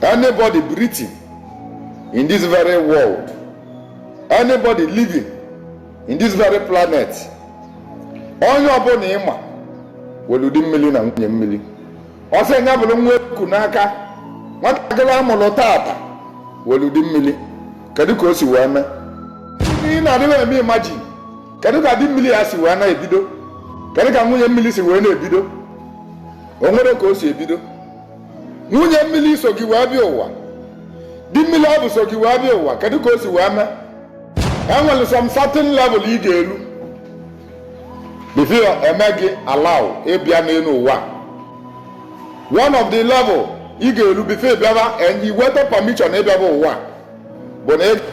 Anybody breathing in this very world, anybody living in this very planet, onye ọbụla ịma welu di mmiri na nwunye mmiri. Ọ sị ya bụrụ nwa eku n'aka, nwatakịrị amụrụ tata welu di mmiri. Kedu ka o si wee mee? Ị na-adịghị eme imagine, kedu ka di mmiri ya si wee na-ebido? Kedu ka nwunye mmiri si wee na-ebido? O nwere ka o si ebido? Nwunye mmiri so gị wee bịa ụwa, di mmiri ọ bụ so gị wee bịa ụwa. Kedu ka o si wee mee? Enwere some certain level ị ga-elu before eme gị allow ịbịa n'elu ụwa. One of the level ị ga-elu before ịbịaba and you weta permission ịbịaba ụwa bụ na ife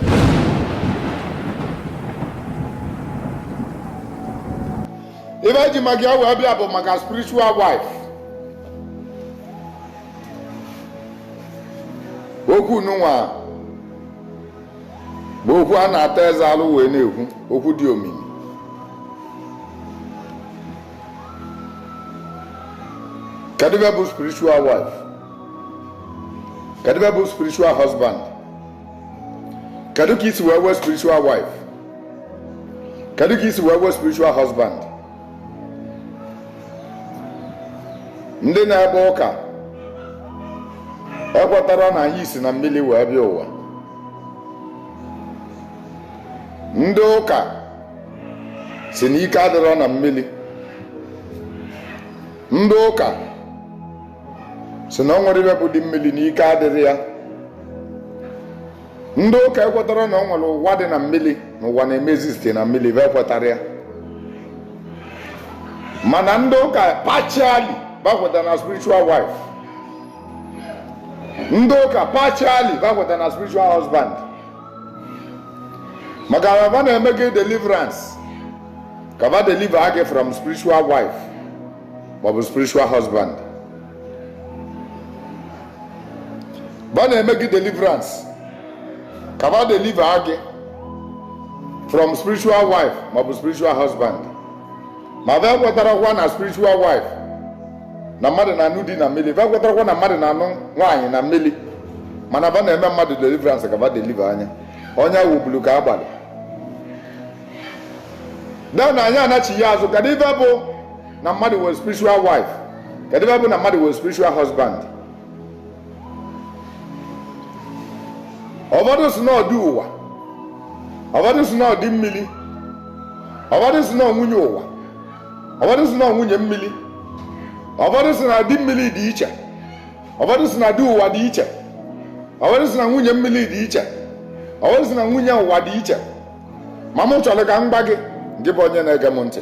eji maka ya wee bịa bụ maka spiritual wife. Okwu nụnwa bụ okwu a na-ata eze alụ wee na-ekwu okwu dị omimi. Kedu ebe bụ spiritual wife? Kedu ebe bụ spiritual husband? Kedu ka isi wee wee spiritual wife? Kedu ka isi wee wee spiritual husband? Ndị na-ebe ụka ekwetara na anyị si na mmiri wee bịa ụwa. Ndị ụka si na ike adịrọ na mmiri. Ndị ụka si na o nwere ibe bụ di mmiri na ike adịrị ya. Ndị ụka ekwetara na o nwere ụwa dị na mmiri, na ụwa na-emezi site na mmiri, bụ ekwetara ya. Mana ndị ụka partially bakwetara na spiritual wife. Ndị ụka partially bakwetara na spiritual husband. Maka na na-eme gị deliverance ka ba deliver gị from spiritual wife maọbụ spiritual husband. Ba na-eme gị deliverance ka ba deliver gị from spiritual wife maọbụ spiritual husband. Ma ba ekwetarakwa na spiritual wife na mmadụ na-anụ di na mmiri, ba ekwetarakwa na mmadụ na-anụ nwaanyị na mmiri. Mana ba na-eme mmadụ deliverance ka ba deliver anya onye wubulu ka agbalị then anyị anachi ya azụ. Kedu ife bụ na mmadụ nwere spiritual wife? Kedu ife bụ na mmadụ nwere spiritual husband? Ụfọdụ si na ọ dị ụwa, ụfọdụ si na ọ dị mmiri, ụfọdụ si na ọ nwunye ụwa, ụfọdụ si na ọ nwunye mmiri, ụfọdụ si na di mmiri dị iche, ụfọdụ si na di ụwa dị iche, ụfọdụ si na nwunye mmiri dị iche, ụfọdụ si na nwunye ụwa dị iche. Ma m chọrọ ka m gwa gị, gị bụ onye na-ege m ntị,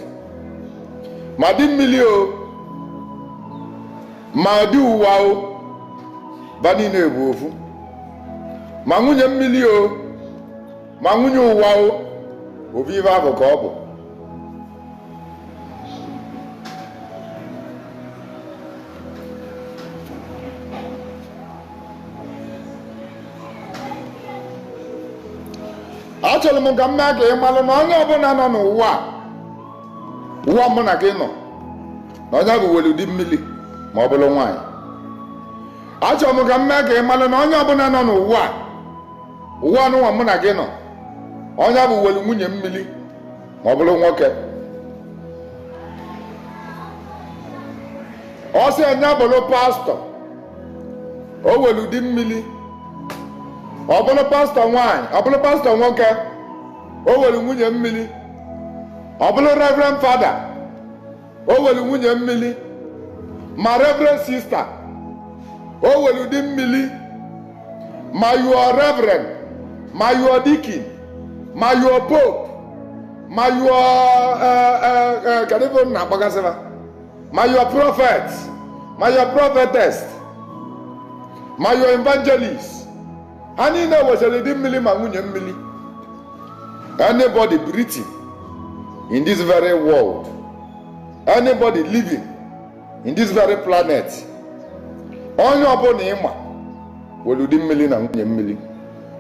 ma di mmiri o, ma di ụwa o, ba niile bụ ofu. Ma nwunye mmiri o, ma nwunye ụwa o, ofu ife ahụ ka ọ bụ. Achọrọ m ka m mee ka ị malụ na onye ọbụla nọ n'ụwa a, ụwa mụ na gị nọ na onye bụ welu di mmiri ma ọ bụrụ nwaanyị. Achọrọ m ka m mee ka ị malụ na onye ọbụla nọ n'ụwa a, ụwa anụnwa mụ na gị nọ, onye bụ welu nwunye mmiri ma ọ bụrụ nwoke. Ọ sị anya bụrụ pastọ, o welu di mmiri. Ọ bụrụ pastọ nwaanyị, ọ bụrụ pastọ nwoke, o welu nwunye mmiri. Ọ bụrụ reverend fada, o welu nwunye mmiri. Ma reverend sister, o welu di mmiri. Ma you are reverend, ma you are deacon, ma you are pope, ma you are kedu ebe m na-akpọgasịba, ma you are prophet, ma you are prophetess, ma you are evangelist, ha niile wechara di mmiri ma nwunye mmiri. Anybody breathing in this very world, anybody living in this very planet, onye ọbụla ịma welu di mmiri na nwunye mmiri.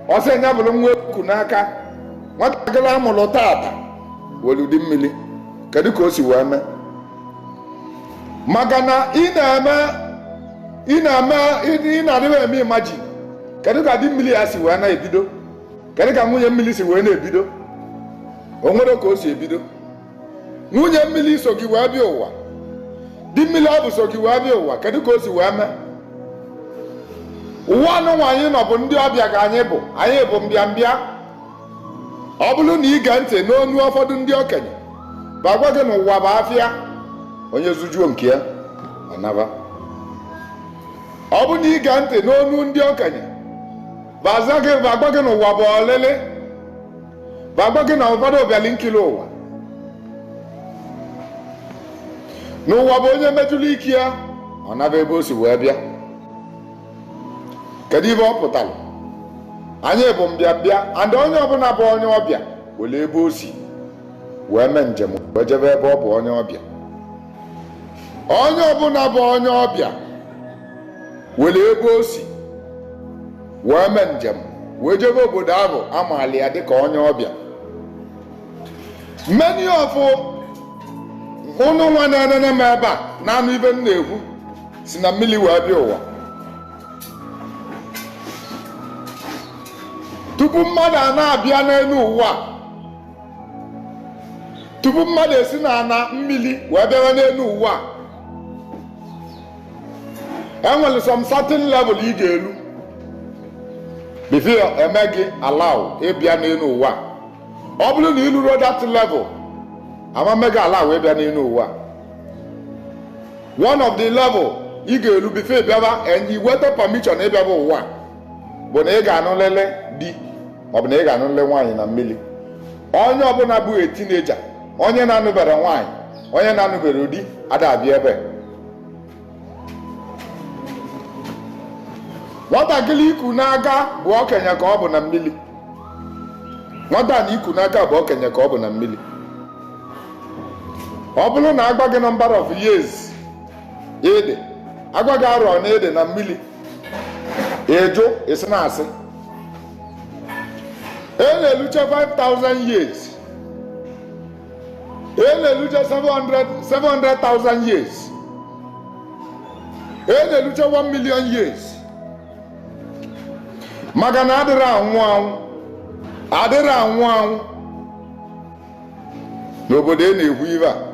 Ọ sị ya bụrụ nwa eku n'aka, nwatakịrị amụrụ tata welu di mmiri. Kedu ka o si wee mee? Maka na ị na-eme ị na-adịghị eme imagine. Kedu ka di mmiri ya si wee na-ebido? Kedu ka nwunye mmiri si wee na-ebido? O nwere ka o si ebido. Nwunye mmiri so gị wee bịa ụwa, di mmiri ọ bụ so gị wee bịa ụwa. Kedu ka o si wee mee? Ụwa anụnwa anyị nọ bụ ndị ọbịa ka anyị bụ. Anyị bụ mbịambịa. Ọ bụrụ na ige ntị n'onu ụfọdụ ndị okenye, bụ agwa gị na ụwa bụ afịa, onye zujuo nke ya ọ naba. Ọ bụrụ na ige ntị n'onu ndị okenye, bụ aza gị, bụ agwa gị na ụwa bụ ọlịlị, bụ agwa gị na ụfọdụ bịali nkiri ụwa, n'ụwa bụ onye mejụrụ ike ya ọ naba ebe o si wee bịa. Kedu ibe ọ pụtara? Anyị bụ mbịambịa, and onye ọbụla bụ onye ọbịa were ebe o si wee mee njem wee jebe ebe ọ bụ onye ọbịa. Onye ọbụla bụ onye ọbịa were ebe o si wee mee njem wee jebe obodo ahụ amaala ya dịka onye ọbịa. Many of ụnụ nwa na-enene m ebe a na-anụ ibe m na-ekwu si na mmiri wee bịa ụwa. Tupu mmadụ a na-abịa n'elu ụwa, tupu mmadụ esi na ana mmiri wee bịawa n'elu ụwa, enwere some certain level ị ga-elu before eme gị allow ịbịa n'elu ụwa. Ọ bụrụ na ị lụrụ that level, ama mme gị allow ịbịa n'elu ụwa. One of the level ị ga-elu before ịbịaba and ị nweta permission ịbịaba ụwa bụ na ị ga-anụlele di maọbụ na ị ga-anụlele nwaanyị na mmiri. Onye ọbụla bụ a teenager, onye na-anụbere nwaanyị, onye na-anụbere di, ada abịa ebe. Nwatakịrị iku n'aka bụ okenye ka ọ bụ na mmiri. Nwata na iku n'aka bụ okenye ka ọ bụ na mmiri. Ọ bụrụ na agba gị number of years ịdị, agwa gị arọ na ịdị na mmiri, ịjụ isi na asị e na-eluche 5000 years, e na-eluche 700 700,000 years, e na-eluche 1 million years, maka na adịrị anwụ anwụ, adịrị anwụ anwụ n'obodo e na-ekwu ibe a.